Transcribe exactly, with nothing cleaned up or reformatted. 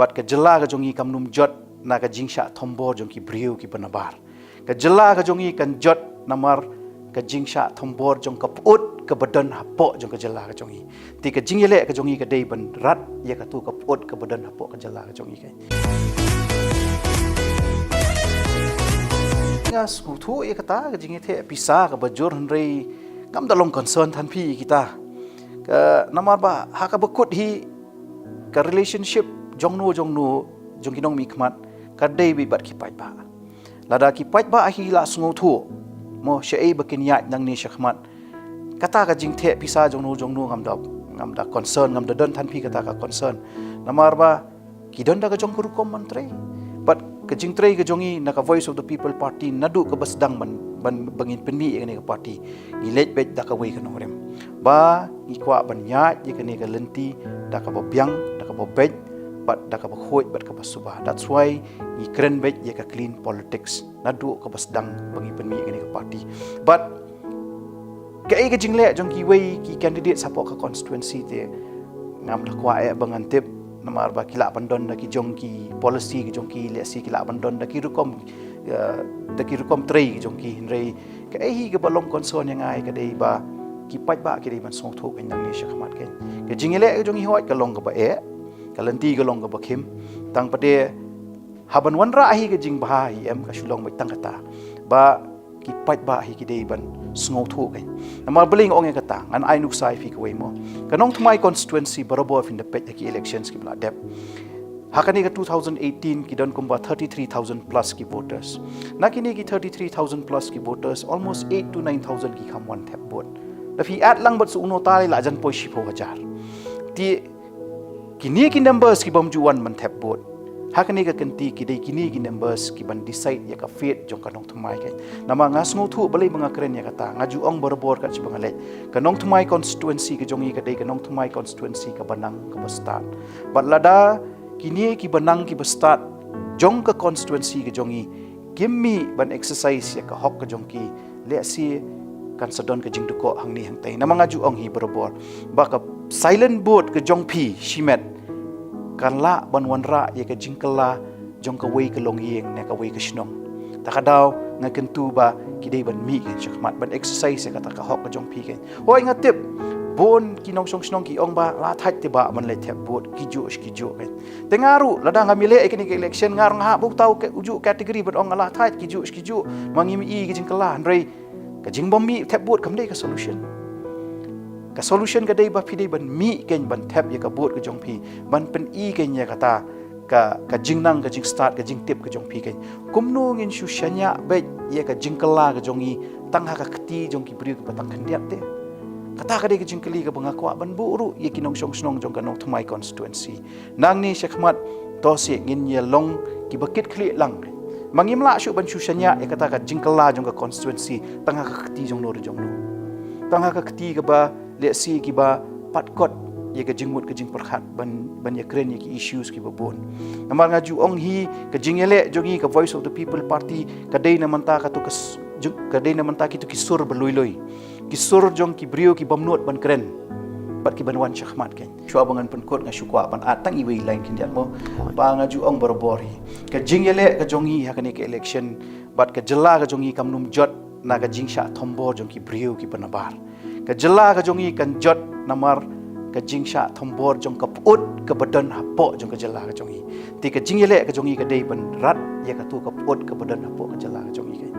Bad ka jylla ka jong ngi kam nym jot na ka jingshah thombor jong ki briew kiba nabar. Ka jylla ka jong ngi kan jot namar ka jingshah thombor jong ka pyut kaba don hapoh jong ka jylla ka jong ngi. Te ka jingïaleh ka jong ngi ka dei ban rat ïa katu ka pyut kaba don hapoh ka jylla ka jong ngi. Nga sngewthuh ïa kata ka jingïateh pisa kaba jur, hynrei ngam da long concern than phi ïa kita. Ka namar ba ha kaba kut hi ka relationship jong no jong no jong ki nongmihkhmat ka dei beit bad ki paidbah. Lada ki paidbah hi la sngewthuh, mo, shaei ba kin ïaid nangne shakhmat, kata ka jingteh pisa jong no jong no ngam da, ngam da concern, ngam da don than phi kata ka concern. Namar ba ki don da ka jong ka rukom ban trei. Bad ka jingtrei ka jong ngi na ka Voice of the People Party naduh kaba sdang ban, ban, ba ngin pynmih ïa kane ka party, ngi leit beit da kawei ka nongrim ba ngi kwah ban ïaid ïa kane ka lynti da kaba biang, da kaba beit, bad da kaba khuid, bad kaba suba. That's why ngi kren beit ïa ka clean politics naduh kaba sdang ba ngi pynmih ïa kane ka party. Bad kaei ka jingleh jong kiwei ki candidate hapoh ka constituency te ngam da kwah eh ba ngan tip, namar ba ki lah ban don da ki jong ki policy ki jong ki, lehse ki lah ban don da ki rukom, eh, da ki rukom trei ki jong ki, hynrei kaei hi kaba long concern ïa nga ka dei ba ki paidbah ki dei ban sngewthuh kein nangne shakhmat kein. Ka jingïaleh ka jong ngi hooid ka long kaba eh, ka lynti ka long kaba khim, tang pat de haban wanrah hi ka jingbha hi em, ka shu long beit tang kata ba ki paidbah hi ki dei ban sngewthuh kein. Namar balei nga ong ïa kata, ngan ai nuksa ïa phi kawei, mo. Ka Nongthymmai constituency, barabor phin da peit ha ki elections kiba la dep, ha kane ka two thousand eighteen ki don kumba thirty-three thousand plus ki voters. Na kine ki thirty-three thousand plus ki voters, almost eight to nine thousand ki kham wan thep vote. Da phi add lang bad sa uno tai la jan poi shiphew hajar. Te kine ki numbers ki bym ju wan ban thep vote ha kane ka kynti, ki dei kine ki numbers ki ban decide ïa ka fate jong ka Nongthymmai kein. Namar nga sngewthuh balei ba nga kren ïa kata, nga ju ong barabor kat shaba nga leit, ka Nongthymmai constituency ka jong ngi ka dei ka Nongthymmai constituency kaba nang kaba stad. Bad lada kine kiba nang kiba stad jong ka constituency ka jong ngi kim mih ban exercise ïa ka hok ka jong ki, lehse kan sa don ka jingdukok hangne hangtai. Namar nga ju ong hi barabor ba ka silent vote ka jong phi shimet kan lah ban wanrah ïa ka jingkylla jong kawei ka longïing ne kawei ka shnong. Ta ka daw nga kyntu ba ki dei ban mih kein shakhmat ban exercise ïa kata ka hok ka jong phi kein. Hooid nga tip bun ki nongshong shnong ki ong ba la thait te ba ban leit thep vote, ki juh ki juh kein. Te nga ruh lada ngam ïaleh ïa kane ka election nga ruh nga hap bun tau ka, ujuh category ban ong nga la thait, ki juh ki juh, ma ngim i ka jingkylla, hynrei ka jingbym mih thep vote kam dei ka solution. Ka solution ka dei ba phi dei ban mih kein ban thep ïa ka vote ka jong phi, ban pyni kein ïa kata ka, ka jingnang, ka jingstad, ka jingtip ka jong phi kein. Kumno ngin shu shaniah beit ïa ka jingkylla ka jong ngi tang ha ka kti jong ki briew kiba tang khyndiat te? Kata ka dei ka jingkylli kaba nga kwah ban buh ruh ïa ki nongshong shnong jong ka Nongthymmai constituency. Nangne shakhmat to seh ngin ïa long kiba kit khlieh lang. Ma ngim lah shuh ban shu shaniah ïa kata ka jingkylla jong ka constituency tang ha ka kti jong no re jong no, tang ha ka kti kaba lehse kiba pat kot ïa ka jingmut ka jingpyrkhat ban, ban ïakren ïa ki issues kiba bun. Namar nga ju ong hi, ka jingïaleh jong ngi ka Voice of the People Party ka dei na mynta katu ka s-, jong, ka dei na mynta kitu ki sur ba lui lui, ki sur jong ki briew ki bym nud ban kren bad ki ban wan shakhmat kein. Shuwa ba ngan pynkut nga shu kwah ban add tang iwei i line khyndiat, mo. Ba nga ju ong barabor hi, ka jingïaleh ka jong ngi ha kane ka election bad ka jylla ka jong ngi kam nym jot na ka jingshah thombor jong ki briew kiba nabar. Ka jylla ka jong ngi kan jot namar ka jingshah thombor jong ka pyut kaba don hapoh jong ka jylla ka jong ngi. Te ka jingïaleh ka jong ngi ka dei ban rat ïa katu ka pyut kaba don hapoh ka jylla ka jong ngi kein.